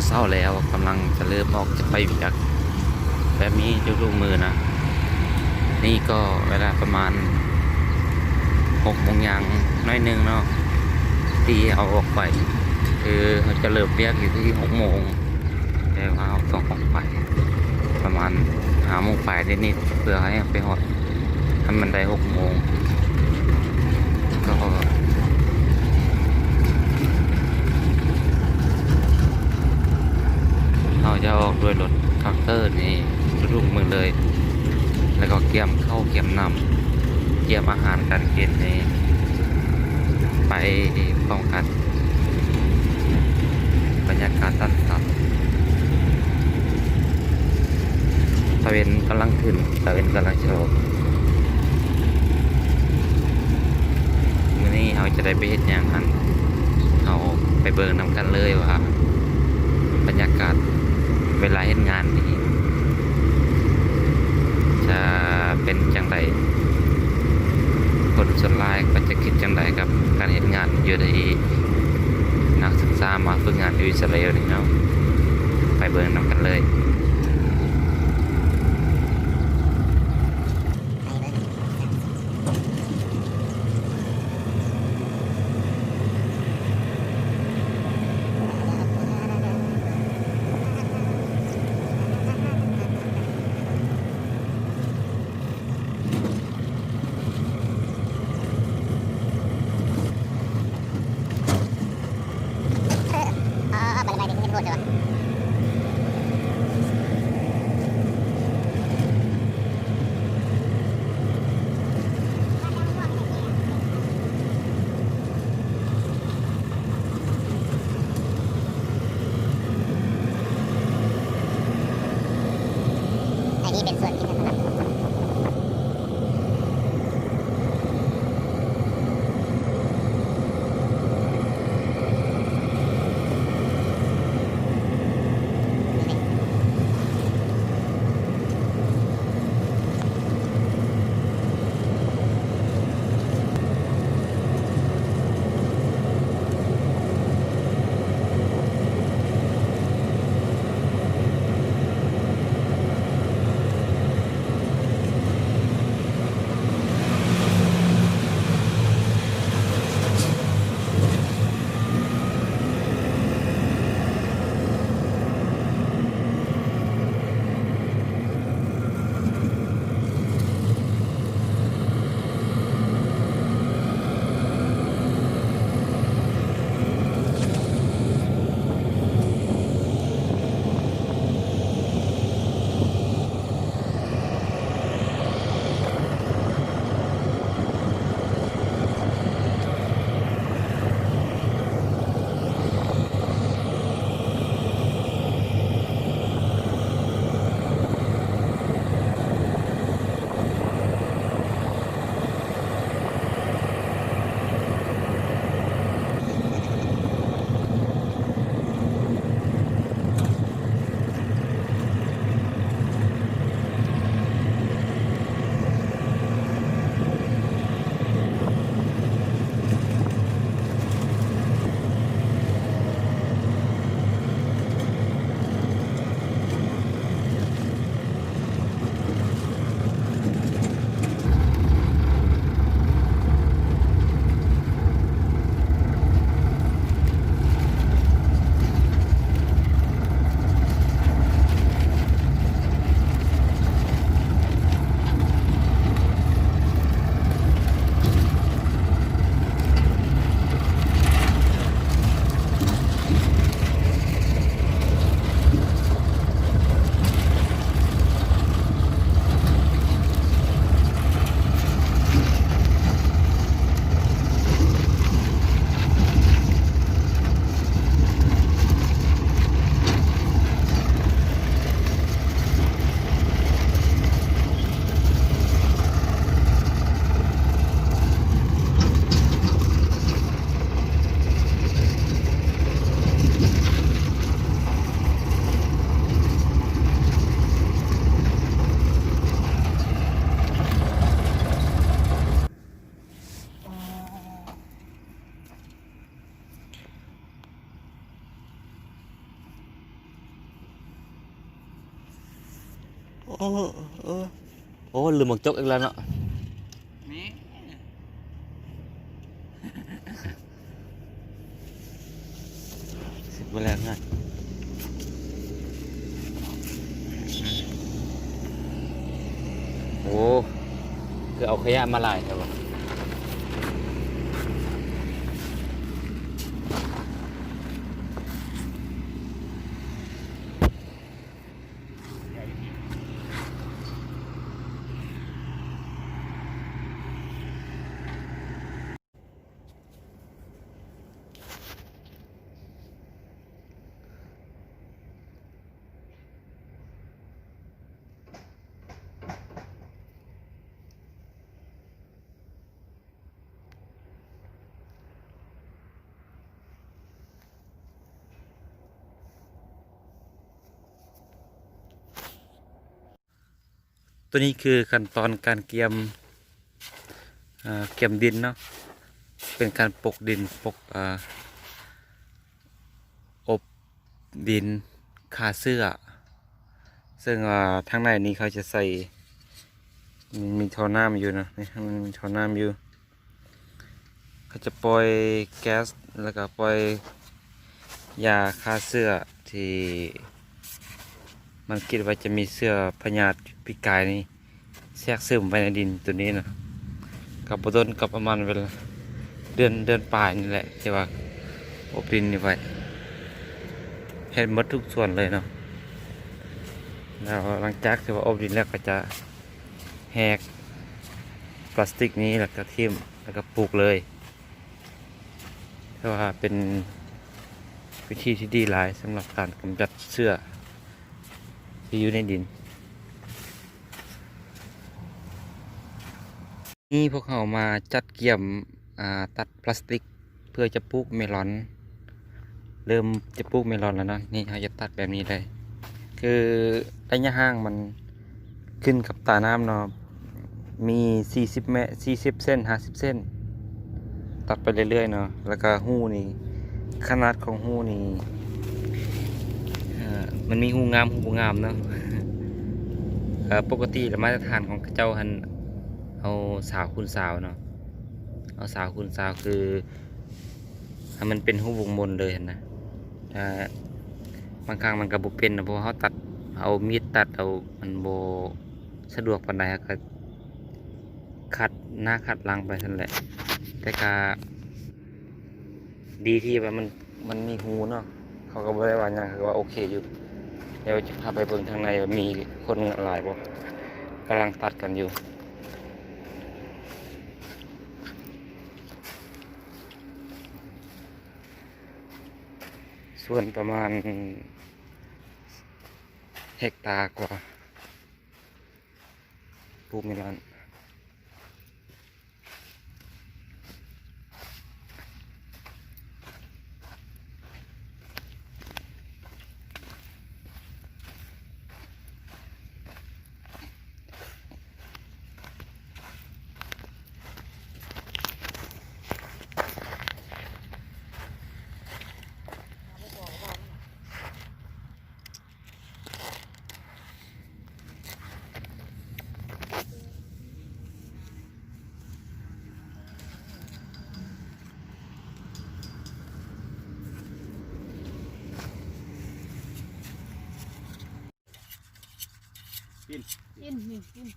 ເຊົ້າແລ້ວ ກຳລັງຈະເລີ່ມອອກຈະໄປວຽກ ແບບນີ້ທຸກໆມື້ນະ. ນີ້ກໍເວລາປະມານຫົກໂມງຢ່າງໜ້ອຍໜຶ່ງເນາະ ທີ່ເຮົາອອກໄປ ຄືເຮົາຈະເລີ່ມວຽກຢູ່ທີ່ຫົກໂມງ ແຕ່ວ່າເຮົາຕ້ອງອອກໄປປະມານຫ້າໂມງປາຍນິດໆ ເພື່ອໃຫ້ໄປຮອດ ຄັນມັນໄດ້ຫົກໂມງ ກໍເຮົາຈະອອກດ້ວຍລົດແທຣັກເຕີນີ້ທຸກໆມື້ເລີຍ ແລ້ວກໍກຽມເຂົ້າກຽມນ້ຳ ກຽມອາຫານການກິນນີ້ ໄປພ້ອມກັນ. ບັນຍາກາດຕອນເຊົ້າ ຕາເວັນກຳລັງຂຶ້ນ ຕາເວັນກຳລັງຊິອອກ. ມື້ນີ້ເຮົາຈະໄດ້ໄປເຮັດຫຍັງຫັ້ນ ເຮົາໄປເບິ່ງນຳກັນເລີຍວ່າ ບັນຍາກາດເວລາເຮັດງານນີ້ຈະເປັນຈັ່ງໃດ ຄົນສ່ວນຫຼາຍເຂົາຈະຄິດຈັ່ງໃດກັບການເຮັດງານຢູ່ທີ່ນັກສຶກສາມາຝຶກງານຢູ່ອິດສະຣາເອວນີ້ເນາະ. ໄປເບິ່ງນຳກັນເລີຍ. ອໍ ບັດນີ້ເຫັນໂຫດເດ້ວ່າ. ໂອ້ ເອີ ໂອ້ ລືມໝາກຈົກອີກແລ້ວເນາະ. ນີ້ ເສັດບໍ່ແລ້ວນະ. ໂອ້ ຄືເອົາຂະຫຍະມາຫຼາຍແທ້ວະ. ໂຕນີ້ຄືຂັ້ນຕອນການກຽມ ເອີ ກຽມດິນເນາະ ເປັນການປົກດິນ ປົກ ເອີ ອົບດິນ ຂ້າເຊື້ອ ເຊິ່ງວ່າທາງໃນນີ້ເຂົາຈະໃສ່ ມີທໍ່ນ້ຳຢູ່ເນາະ ນີ້ ມັນມີທໍ່ນ້ຳຢູ່. ເຂົາຈະປ່ອຍແກັສ ແລ້ວກໍປ່ອຍຢາຂ້າເຊື້ອທີ່ມັນຄິດວ່າຈະມີເຊື້ອພະຍາດປີກາຍນີ້ແຊກຊຶມໄວ້ໃນດິນໂຕນີ້ນະ. ກໍບໍ່ດົນ ກໍປະມານເວລາເດືອນ ເດືອນປາຍນີ້ແຫຼະ ທີ່ວ່າອົບດິນນີ້ໄວ້ ເຮັດໝົດທຸກສ່ວນເລີຍເນາະ. ແລ້ວຫຼັງຈາກທີ່ວ່າອົບດິນແລ້ວ ກໍຈະ ແຫກປລາສຕິກນີ້ ແລ້ວກໍຖິ້ມ ແລ້ວກໍປູກເລີຍ. ຖືວ່າເປັນວິທີທີ່ດີຫຼາຍສຳລັບການກຳຈັດເຊື້ອທີ່ຢູ່ໃນດິນ. ນີ້ພວກເຮົາມາຈັດກຽມ ອ່າ ຕັດປລາສຕິກ ເພື່ອຈະປູກເມລອນ ເລີ່ມຈະປູກເມລອນແລ້ວເນາະ. ນີ້ເຮົາຈະຕັດແບບນີ້ເລີຍ ຄືໄລຍະຫ່າງມັນຂຶ້ນກັບຕານ້ຳເນາະ ມີສີ່ສິບແມັດ ສີ່ສິບເຊັນ ຫ້າສິບເຊັນ ຕັດໄປເລື້ອຍໆເນາະ. ແລ້ວກະຮູນີ້ ຂະໜາດຂອງຮູນີ້ ເອີ ມັນມີຮູງາມ ຮູບໍ່ງາມເນາະ. ເອີ ປົກກະຕິລະມາດຕະຖານຂອງເຂົາເຈົ້າຫັ້ນ ເອົາຊາວຄູນຊາວເນາະ ເອົາຊາວຄູນຊາວ ຄື ໃຫ້ມັນເປັນຮູວົງມົນເລີຍຫັ້ນນະ. ຖ້າບາງຄັ້ງມັນກໍບໍ່ເປັນນະ ເພາະວ່າເຮົາຕັດ ເອົາມີດຕັດເອົາ ມັນບໍ່ສະດວກປານໃດ ເຮົາກໍຂັດໜ້າຂັດຫຼັງໄປຫັ້ນແຫຼະ. ແຕ່ກໍດີທີ່ວ່າມັນ ມັນມີຮູເນາະ ເຂົາກໍບໍ່ໄດ້ວ່າຫຍັງ ເຂົາກໍວ່າໂອເຄຢູ່. ດຽວຈະພາໄປເບິ່ງທາງໃນວ່າມີຄົນຫຼາຍບໍ່ ກຳລັງຕັດກັນຢູ່. ສວນປະມານເຮັກຕາກວ່າ ປູກເມລອນ. ກິນ ກິນ ນີ້ກິນ.